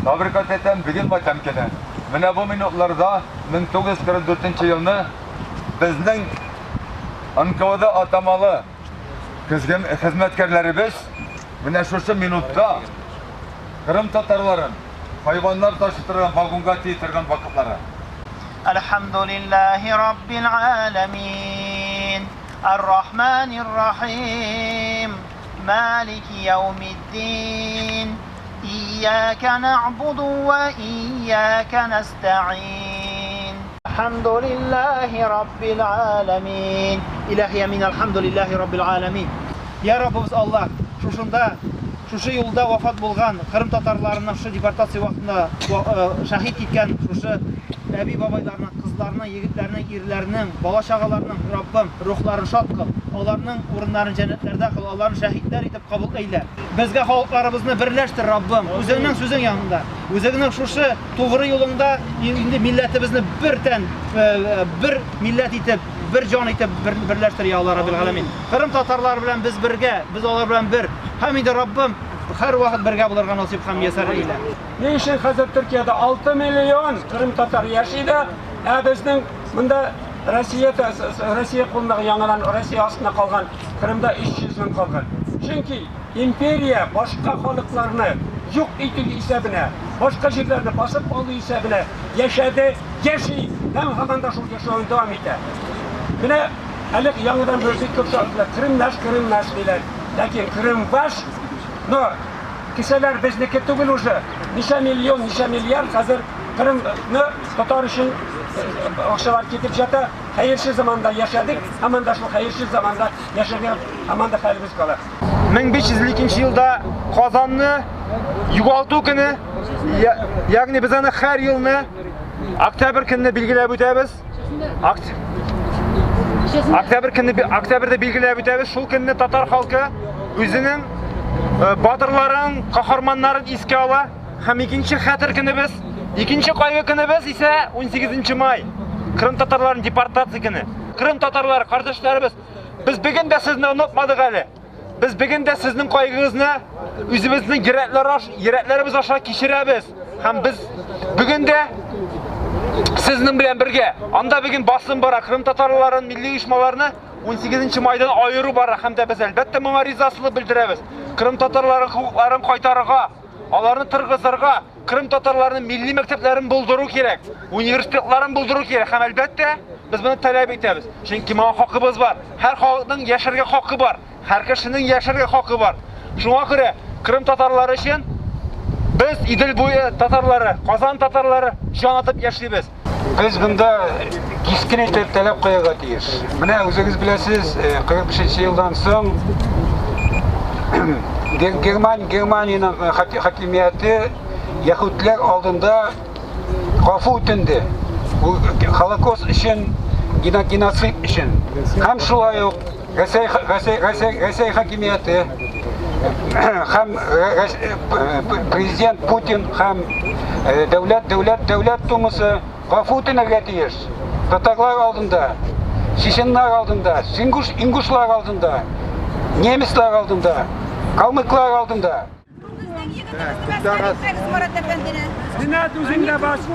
Табрикат әйтәм, бүген матәм көне. Менә бу минутларда 1944 елны безнең НКВД атамалы хезмәткәрләребез менә шушы минутта Кырым татарларын хайваннар ташый торган вагонга тии торган вакытлары. Әлхәмдүлилләһи раббил галәмин, Ар-рахманир рахим, Малики яумиддин, Ияка нәгъбуду вә ияка нәстәгыйн. Әлхәмдүлилләһи раббил галәмин. Илаһи амин, әлхәмдүлилләһи раббил галәмин. Я Раббыбыз Аллаһ, шушында, шушы юлда вафат булган кырым татарларының шушы депортация вакытында шәһит киткән шушы әби-бабайларның, кызларның, егетләрнең, ирләрнең, бала-чагаларның, Раббым, рухларын шат кыл, аларның урыннарын җәннәтләрдә кыл, аларны шәһитләр итеп кабул әйлә. Безгә халыкларыбызны берләштер, Раббым, үзеңнең сүзең янында, үзеңнең шушы тугры юлыңда инде милләтебезне бер тән, бер милләт итеп, бер җан итеп берләштер, я Алла Раббил Галәмин. Кырым татарлары белән без бергә, без алар белән бер. Һәм инде Раббым һәрвакыт бергә булырга насыйп һәм мияссәр әйлә. Ни өчен хәзер Төркиядә 6 миллион кырым татар яши дә, ә безнең монда Россия Россия кулындагы яңадан Россия астында калган Кырымда 300 мең калган. Чөнки империя башка халыкларны юк итү исәбенә, башка җирләрне басып алу исәбенә яшәде, яши һәм һаман да шул яшәвен дәвам итә. Менә әле яңадан бер бик күп шартлар, Крым наш, Крым наш диләр. Ләкин Крым ваш, но кесәләр безнеке түгел уже. Ничә миллион, ничә миллиард хәзер Крымны тотар өчен акчалар китеп ята. Хәерче заманда яшәдек, һаман да шул хәерче заманда яшәргә һаман да хәлебез кала. 1552 елда Казанны югалту көне, ягъни без аны һәр елны октябрь көнне билгеләп үтәбез. Октябрь көнне октябрьдә билгеләп үтәбез. Шул көнне татар халкы үзенең э, батырларын, каһарманнарын искә ала. Һәм икенче хәтер көнебез, икенче кайгы көнебез исә 18 май. Кырым татарларын депортация көне. Кырым татарлары, кардәшләребез, без бүген дә сезне онытмадык әле. Без бүген дә сезнең кайгыгызны үзебезнең йөрәкләр аш, йөрәкләребез аша кичерәбез. Һәм без бүген дә сезнең белән бергә. Анда бүген басым бара, Крым татарларын, милли оешмаларны 18 майдан аеру бара һәм дә без әлбәттә моңа ризасызлык белдерәбез. Крым татарлары хокукларын кайтарырга, аларны торгызырга, Крым татарларының милли мәктәпләрен булдыру кирәк, университетларын булдыру кирәк һәм әлбәттә без моны таләп итәбез. Чөнки моңа хакыбыз бар. Һәр халыкның яшәргә хакы бар. Һәр кешенең яшәргә хакы бар. Шуңа күрә Крым татарлары өчен без Идел буе татарлары, Казан татарлары җан атып яшибез. Без монда кискен итеп таләп куярга тиеш. Менә үзегез беләсез, 45 елдан соң Герман, Германиянең хакимияте яһүдләр алдында гафу үтенде. Холокост өчен, геноцид өчен. Һәм шулай ук Рәсәй, Рәсәй, Рәсәй, Рәсәй хакимияте һәм президент Путин һәм дәүләт, дәүләт, дәүләт думасы гафу үтенергә тиеш. Татарлар алдында, чеченнар алдында, ингуш, ингушлар алдында, немецлар алдында, калмыклар алдында. Безнең егетебезне мәсхәрә итмәгез, Марат әфәндене. Зиннәт, үзең дә бас.